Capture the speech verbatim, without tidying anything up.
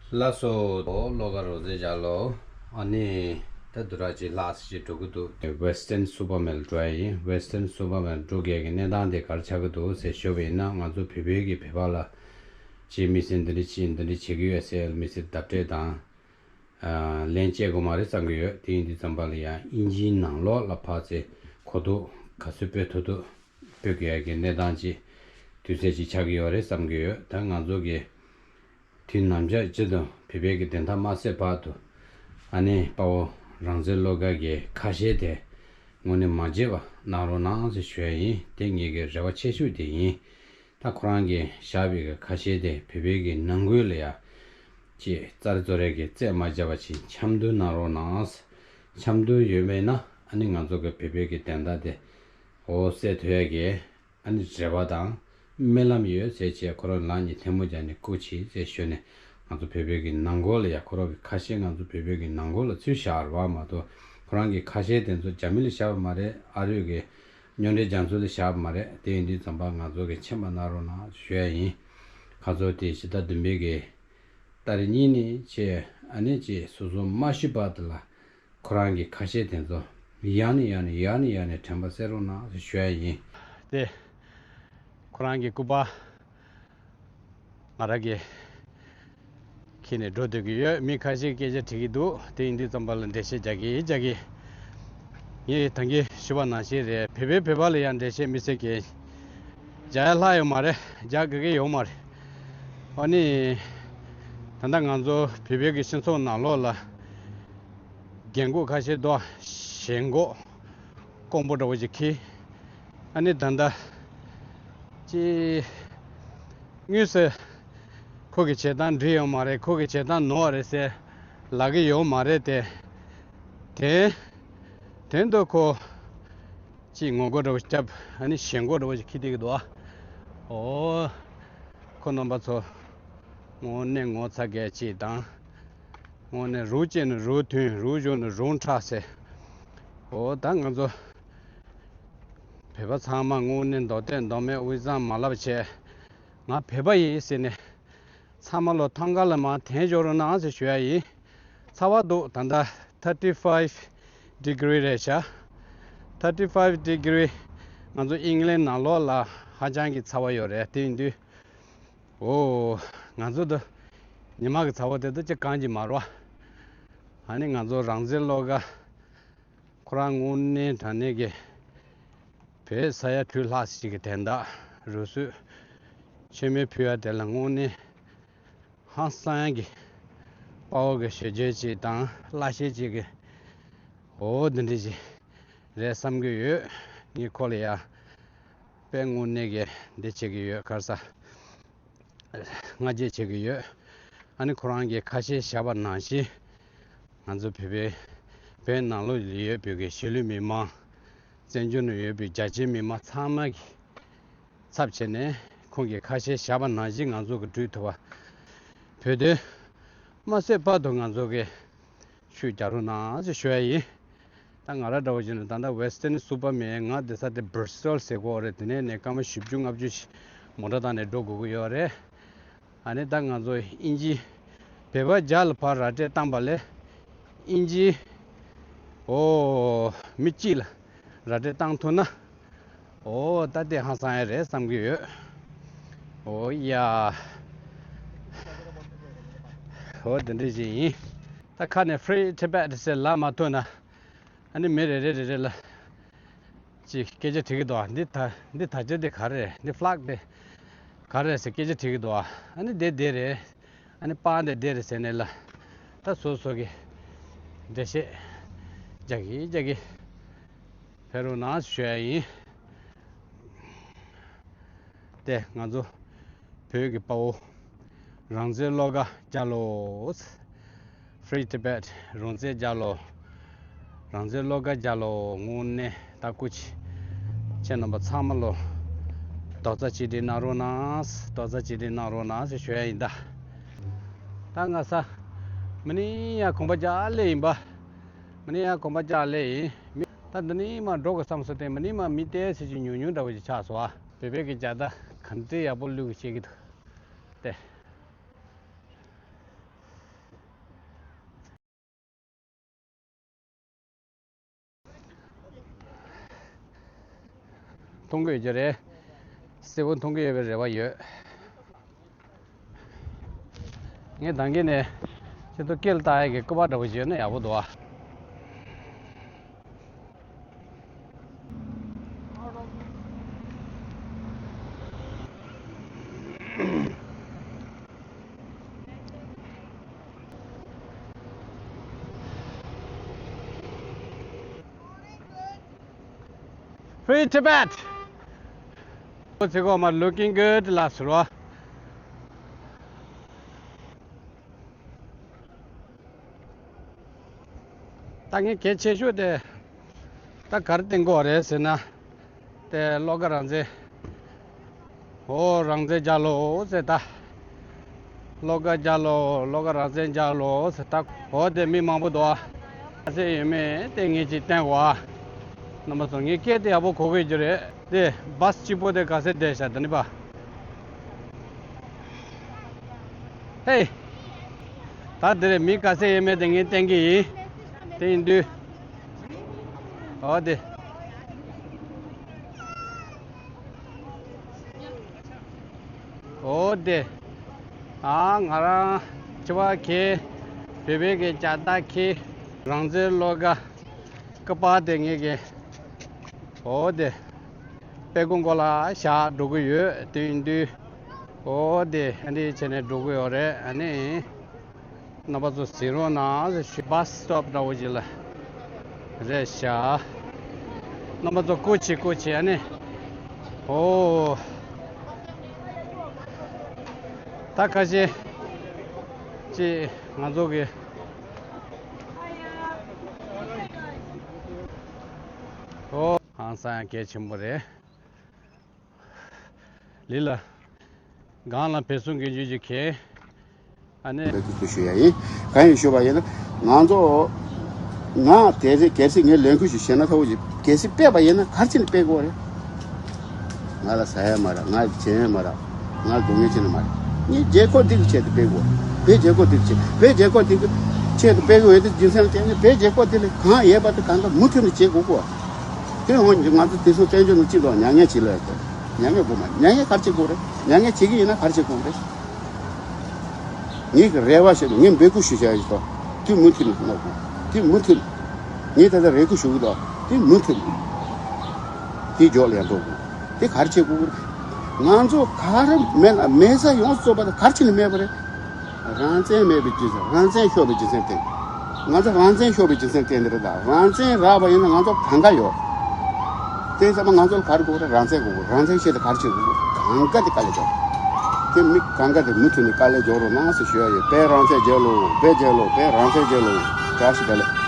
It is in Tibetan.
ལགས་སོ། ལོ་ག་རོ་ཟེ་ཇ་ལོ། ཨ་ནི་ད་དུ་ར་ཅིག་ལྷག་ཅིག་འགྲོ་གི་འདུག Western Supermall འགྲོ་ཡ་ཡིན། Western Supermall འགྲོ་གི་ཡ་གི་གནས་སྟངས་དེ་ག་རེ་ཆགས་ཀྱི་འདུག་ཟེར་ཞུ་བ་ཡིན་ན། ང་ཚོ་བོད་པའི་གི་བོད་པ་ལ་ཅིག་མི་སེར་འདི་འདྲ་ཅིག་འདི་འདྲ་བྱེད་ཀྱི་ཡོད་ཟེར་མི་སེར་བརྡ་སྤྲད་དང་། ཨ། ལན་སྤྲད་དགོས་མ་རེད་བསམ་གྱི་ཡོད། དེ་ཡིན་དུས་ཙམ་པ་ལ་ཡང་ཨིན་ཇིའི་ནང་ལོགས་ལ་ཕར་ཚུར་གོ་རྟོགས་ག་ཚོད་སྤེལ་ཐུབ་ཐུབ་སྤེལ་དགོས་ཡ་གི་གནས་སྟངས་ཅིག་དུས་ཚོད་ཅིག་ཆགས་ཀྱི་ཡོད་རེད་བསམ་གྱི་ཡོད། ད་ང་ཚོ་གི་དུས་ནམ་ཞག་ཅིག་ཏུ་བོད་པའི་གི་བདེན་མཐའ་མ་གསལ་བར་དུ། ཨ་ནི་དཔའ་བོ་རང་བཙན་བློ་དགའ་གི་ཁ་ཆེ་དེ་དངོས་གནས་མ་བརྗེད་པ་གནང་རོགས་གནང་ཟེར་ཞུ་ཡ་ཡིན། དེ་ངེད་ཀྱི་རེ་བ་ཆེ་ཤོས་དེ་ཡིན། ད་ཁོ་རང་གིས་བཞག་པའི་གི་ཁ་ཆེ་དེ་བོད་པའི་གི་ནང་ཁུལ་ལ་ཡ་ཅིག་ཙར་ཙོ་རེ་གི་རྩད་མ་བཅད་པ་ཅིག་འཆམ་མཐུན་གནང་རོགས་གནང་། འཆམ་མཐུན་ཡོད་མེད་ན། ཨ་ནི་ང་ཚོ་གི་བོད་པའི་གི་བདེན་མཐའ་དེ་འོ་གསལ་ཐུབ་ཡ་གི་ཨ་ནི་རེ་བ་དང་སྨོན་ལམ་ཡོད་ཟེར་བྱས། ཁོ་རང་ལག་གཉིས་ཐལ་མོ་སྦྱར་ནས་སྐུ་མཁྱེན་ཟེར་ཞུས་ནས། ང་ཚོ་བོད་པའི་གི་ནང་ཁུལ་ལ་ཡ་ཁོ་རང་གི་ཁ་ཆེ་ང་ཚོ་བོད་པའི་གི་ནང་ཁུལ་ལ་ཚུར་བཞག་རེད་བ་མ་གཏོགས། ཁོ་རང་གི་ཁ་ཆེ་དེ་ཚོ་རྒྱ་མི་ལ་བཞག་པ་མ་རེད། ཨ་རིའི་གི་མཉམ་འབྲེལ་རྒྱལ་ཚོགས་ལ་བཞག་པ་མ་རེད། དེ་ཡིན་དུས་ཙམ་པ་ང་ཚོ་གི་མཁྱེན་པ་གནང་རོགས་གནང་ཞུ་ཡ་ཡིན། ཁ་ཚོ་དེ་ཕྱི་ཟླ་བདུན་པའི་གི་ཏ་རིག་གཉིས་ནས་བྱས། ཨ་ནི་ཅིག་སོ་སོ་མ་ཤི་བར་དུ་ལ་ཁོ་རང་གི་ཁ་ཆེ་དེ་ཚོ་ཡང་ནས་ཡང་ནས་ཡང་ནས་ཡང་ནས་དྲན་པ་གསོ་རོགས་གནང་ཞུ་ཡ་ཡིན། དེ་ཁོ་རང་གི་སྐུ་པར་ང་རང་གིས་འཁྱེར་ནས་འགྲོ་སྡོད་ཀྱི་ཡོད། མི་ཁ་ཤས་སྐད་ཆ་དྲི་གི་འདུག་དེ་ཡིན་དུས་ཙམ་པ་ལ་འགྲེལ་བཤད་རྒྱག་གི་རྒྱག་གི། ངས་ད་གིན་ཞུས་པ་ནང་བཞིན་རེད། བོད་པའི་བོད་པ་ལ་ཡང་འགྲེལ་བཤད་མི་སེར་གྱིས་རྒྱག་ཡ་ལྷག་ཡོད་མ་རེད། རྒྱག་དགོས་ཀྱི་ཡོད་མ་རེད། ཨ་ནི་ད་ལྟ་ང་ཚོ་བོད་པའི་གི་སྤྱི་ཚོགས་ནང་ལོགས་ལ་རྒན་གོག་ཁ་ཤས་དང་ཞན་གོག་ཀོང་པོ་འདྲ་བོ་ཞིག་འཁྱེར། ཨ་ནི་ད་ལྟ་ཅི་དངོས་སུ་ཁོ་གི་བྱེད་སྟངས་འགྲིག་ཡོད་མ་རེད། ཁོ་གི་བྱེད་སྟངས་ནོར་བ་རེད་ཟེར་ལབ་ཀྱི་ཡོད་མ་རེད་དེ། དེ་དོན་དུ་ཁོ་ཅིག་ངོ་རྒོལ་འདྲ་བོ་བརྒྱབ། ཨ་ནི་ཞེན་ཁོག་འདྲ་བོ་ཞིག་འཁྱེར་བསྡད་ཀྱི་འདུག་ཨ། འོ། ཁོ་རྣམ་པ་ཚོ་དངོས་གནས་ངོ་ཚ་གལ་ཆེ་དང་། དངོས་གནས་རུ་གཅིག་ནས་རུ་མཐུན། རུ་གཞུག་ནས་རུ་མཁྲེགས་ཟེར། འོ་ད་ང་ཚོ་བོད་པ་ཚང་མ་དངོས་གནས་མདོ་སྟོད་མདོ་སྨད་དབུས་གཙང་མ་ལབ་བྱས། ང་བོད་པ་ཡིན་ཟེར་ནས་ཚང་མ་ལོ་ཐང་ག་ལ་མར་འཐེན་འཇོག་རོགས་གནང་ཟེར་ཞུ་ཡ་ཡིན། ཚ་བ་འདུག་ད་ལྟ་thirty five degree རེད་ཤག thirty five degree། ང་ཚོ་ཨིང་ལན་ནང་ལོགས་ལ་ཧ་ཅང་གི་ཚ་བ་ཡོད་རེད། དེ་ཡིན་དུས་འོ། ང་ཚོ་ད་ཉི་མ་གི་ཚ་བ་དེ་ད་ཅིག་གང་གི་མ་རེད་བ། ཨ་ནི་ང་ཚོ་རང་བཙན་བློ་དགའ་ཁོ་རང་དངོས་གནས་དྲང་གནས་ཀྱི་བོད་ས་ཡ་དྲུག་ལྷག་ཅིག་གི་དན་རྟགས་རུ་སུས་མཆོད་མེ་ཕུལ་བ་དེ་ལ་དངོས་གནས་ཧང་སང་ཡ་གི་དཔའ་བོ་གི་ཞལ་བརྗོད་ཅིག་དང་བླ་ཞེས་ཅིག་གི་འོ་འདི་འདྲ་ཞིག་རེད་བསམ་གྱི་ཡོད། ངས་ཁོ་ལ་ཡ་དཔེ་དངོས་གནས་ཀྱི་འདི་བྱེད་ཀྱི་ཡོད། ག་རེ་ཟ། སྔ་རྗེས་བྱེད་ཀྱི་ཡོད། ཨ་ནི་ཁོ་རང་གིས་ཁ་ཤས་བཞག་པ་ནང་བཞིན། ང་ཚོ་བོད་པའི་བོད་ནང་ལོགས་ལ་ཡོད་པའི་གི་གཞིས་ལུས་མི་མང་། བཙན་བྱོལ་ནང་ཡོད་པའི་རྒྱ་ཆེའི་མི་མང་ཚང་མ་གི་ཚབ་བྱས་ནས་ཁོང་གིས་ཁ་ཤས་བཞག་པ་ནང་བཞིན་ང་ཚོ་གི་སྒྲུབ་ཐུབ་པ། བོད་དོན་མ་སེལ་བར་དུ་ང་ཚོ་གི་ཤུགས་རྒྱག་རོགས་གནང་ཟེར་ཞུ་ཡ་ཡིན། ད་ང་རང་འདྲ་བོ་ཞིག་ནི་ད་ལྟ་Western Supermall། ང་བསྡད་ས་དེ་Bristol ཟེར་གོ་རེད། དེ་ནས་ནས་སྐར་མ་བཞི་བཅུ་ལྔ་བཅུ་ཞིག་མོ་ཊ་བཏང་ནས་འགྲོ་དགོས་ཀྱི་ཡོད་རེད། ཨ་ནི་ད་ང་ཚོ་དབྱིན་ཇི་བོད་པ་བརྒྱ་ལ་ཕར་ར་སྤྲོད་བཏང་པ་ལས་དབྱིན་ཇི་འོ་མི་གཅིག་ལ་ར་སྤྲོད་བཏང་ཐུབ་ན། འོ་ད་དེ་ཧང་སང་ཡ་རེད་བསམ་གྱི་ཡོད། འོ་ཡ། འོ་དེ་འདྲ་ཞིག་ཡིན། ད་ཁ་ནས་Free Tibet ཟེར་ལབ་མ་ཐུབ་ན། ཨ་ནི་མི་རེ་རེ་རེ་རེ་ལ་ཅིག་སྐད་ཆ་དྲི་གི་འདུག་འདི་ད་འདི་དར་ལྕོག་འདི་ག་རེ་རེད། འདི་flag འདི་ག་རེ་རེད་ཟེར་སྐད་ཆ་དྲི་གི་འདུག་ཨ་ནི་འདི་འདི་རེད། ཨ་ནི་པར་འདི་འདི་རེད་ཟེར་ནས་ལ། ད་སོ་སོ་གི་འགྲེལ་བཤད་རྒྱག་གི་རྒྱག་གི་ཕེབས་རོགས་གནང་ཞུ་ཡ་ཡིན། དེ་ང་ཚོ་བོད་ཀྱི་དཔའ་བོ་རང་བཙན་བློ་དགའ་རྒྱལ་ལོ། Free Tibet རང་བཙན་རྒྱལ་ལོ། རང་བཙན་བློ་དགའ་རྒྱལ་ལོ། དངོས་གནས་ད་སྐུ་མཁྱེན། ཁྱེད་རྣམ་པ་ཚང་མ་ལོ་རྡོག་རྩ་གཅིག་སྒྲིལ་གནང་རོགས་གནང་། རྡོག་རྩ་གཅིག་སྒྲིལ་གནང་རོགས་གནང་ཟེར་ཞུ་ཡ་ཡིན་ད། ད་ང་ས་མི་ནི་ཡ་གོམ་པ་རྒྱག་ལེ་ཡིན་པ། མི་ནི་ཡ་གོམ་པ་རྒྱག་ལེ་ཡིན་མི། ད་འདི་ནི་མ་འགྲོ་གི་བསམ་སོང་སྟེ། མི་ནི་མ་མི་ཏེ་ཟེར་གྱི་ཉུང་ཉུང་འདྲ་བོ་ཞིག་ཆགས་སོང་ཨ། བོད་པའི་གི་རྒྱལ་དར་ག་འདྲ་ཡག་པོ་བླུགས་ཤེས་ཀྱི་འདུག་སྟེ། མཐོང་གི་ཡོད་ཀྱི་རེད། གསལ་པོ་མཐོང་གི་ཡོད་པའི་རེ་བ་ཡོད། ངས་ད་གིན་ནས་ཁྱེད་ཚོ་སྐེ་ལ་བཏགས་ཡག་གི་སྐུ་པར་འདྲ་པོ་ཞིག་ཡོད་ན་ཡག་པོ་འདུག་ཨ། Free Tibet! ཚེ་གོ་མ་looking good ལ་ཟུར་བ། ད་ངས་གལ་ཆེ་ཤོས་དེ་ད་ག་རེ་བསྟན་དགོས་རེད་ཟེར་ན། དེ་བློ་དགའ་རང་བཙན། ཨོ་རང་བཙན་རྒྱལ་ལོ་ཟེར་ད། བློ་དགའ་རྒྱལ་ལོ། བློ་དགའ་རང་བཙན་རྒྱལ་ལོ་ཟེར་ད། ཨོ་དེ་མི་མང་པོ་འདུག་ཨ། ཨ་ཟེར་ཡོད་མེད་དེ་ངས་ཅིག་བསྟན་དགོས་ཨ། རྣམ་པ་ཚོ་ངའི་སྐད་དེ་ཡག་པོ་གོ་གི་ཡོད་ཀྱི་རེད། དེ་བཱས་གཅིག་པོ་དེ་ག་ཚོད་བསྡད་ཤག་ད་ནི་པ། ཧེ། ད་དེ་རེད། མི་ག་ཚོད་ཡོད་མེད་དེ་ངས་བསྟན་གྱི་ཡིན། དེ་ཡིན་དུས། ཨོ་དེ། ཨོ་དེ། ཨ་ང་རང་ཕྱུ་པ་ཁྱེར། བོད་པའི་གི་ལྕགས་རྟ་ཁྱེར། རང་བཙན་བློ་དགའ། སྐུ་པར་དེ་ངས་གི། ཨོ་དེ། དཔྲལ་གོང་མགོ་ལ་བཞག་འགྲོ་གི་ཡོད། དེ་ཡིན་དུས། ཨོ་དེ་ཨ་འདི་བྱས་ནས་འགྲོ་གི་ཡོད་རེད། ཨ་ནི། རྣམ་པ་ཚོ་གཟིགས་རོགས་གནང་། བཱས་སི་ཊོབ་འདྲ་པོ་ཅིག་ལ་རེད་ཤག་རྣམ་པ་ཚོ་སྐུ་མཁྱེན་སྐུ་མཁྱེན། ཨ་ནི། ཨོ། ད་ཁ་ཤས་ཅིག་ང་ཚོ་གི། ཨོ། ཧང་སང་ཡང་གལ་ཆེན་པོ་རེད། ལི་ལ། སྒང་ལ་བེ་སུང་གི་རྒྱུད་ཀྱི་ཁེ། ཨ་ནི། ལས་ཀྱི་ཞུ་ཡ་ཡིན། གང་ཡིན་ཞུ་བ་ཡིན་ན། ང་ཚོ། ང་དེ་རེད། གལ་སྲིད་ངས་ལས་འགུལ་ཞིག་བྱས་ན་ཐོག་གི་གལ་སྲིད་སྤེལ་བ་ཡིན་ན་ག་རེ་བྱས་ནས་སྤེལ་དགོས་རེད། ང་ལ་ཟ་ཡ་མ་རག་ང་ལ་བྱེད་ཡ་མ་རག་ང་ལ་སྡུག་བསྔལ་བྱེད་ནི་མ་རེད། ངས་རྒྱལ་ཁབ་འདི་གི་ཆེད་དུ་སྤེལ་དགོས། བོད་རྒྱལ་ཁབ་འདི་གི་ཆེད། བོད་རྒྱལ་ཁབ་འདི་གི་ཆེད་དུ་སྤེལ་དགོས་ཡོད་དུས་རྒྱུ་མཚན་དེ་ནི་བོད་རྒྱལ་ཁབ་འདི་ལ་གང་ཡོད་པ་དེ་གང་ག་མུ་མཐུད་ནས་བྱེད་དགོས་གོ། དེ་འོང་ང་ཚོ་དེ་ཚོ་བཙན་བྱོལ་ནང་སྤྱི་ཚོགས་མྱ་ངན་བྱེད་ལ་ཡོད་དོ། མྱ་ངན་དགོས་མ། མྱ་ངན་ག་རེ་བྱེད་དགོས་རེད། མྱ་ངན་བྱེད་ཀྱི་ཡིན་ན་ག་རེ་བྱེད་དགོས་རེད། ངའི་གི་རེ་བ་ཞིག་ངས་འབོད་སྐུལ་ཞུ་བྱ་ཡིན་ཏོ། དེ་མུ་མཐུད་ནས་གནང་དགོས། དེ་མུ་མཐུད་ནས། ངས་ད་ལྟ་རེ་སྐུལ་ཞུ་གི་འདུག་དེ་མུ་མཐུད་ནས། དེ་འཇོག་ལ་ཡང་འགྲོ་དགོས། དེ་ག་རེ་བྱེད་དགོས་རེད། ང་ཚོ་ག་རེ་མེད་ན་མེད་ས་ཡོངས་སུ་རྫོགས་པ་དེ་ག་རེ་བྱས་ནས་མེད་པ་རེད། རང་བཙན་མེད་པའི་རྒྱུ་མཚན། རང་བཙན་ཤོར་བའི་རྒྱུ་མཚན་དེ། ང་ཚོ་རང་བཙན་ཤོར་བའི་རྒྱུ་མཚན་དེ་འདི་རེད་ད། རང་བཙན་རག་པ་ཡིན་ན་ང་ཚོ་གང་ག་ཡོད། དེ་ཚང་མ་ང་ཚོ་ལ་ག་རེ་དགོས་རེད། རང་བཙན་དགོས། རང་བཙན་ཆེད་དུ་ག་རེ་བྱེད་དགོས། གང་ག་དེ་དཀའ་ལས་རྒྱག་དེ་མི་གང་ག་དེ་མུ་མཐུད་ནས་དཀའ་ལས་རྒྱག་རོགས་གནང་ཟེར་ཞུ་ཡ་ཡོད། བོད་རང་བཙན་རྒྱལ་ལོ། བོད་རྒྱལ་ལོ། བོད་རང་བཙན་རྒྱལ་ལོ། བཀྲ་ཤིས་བདེ་ལེགས།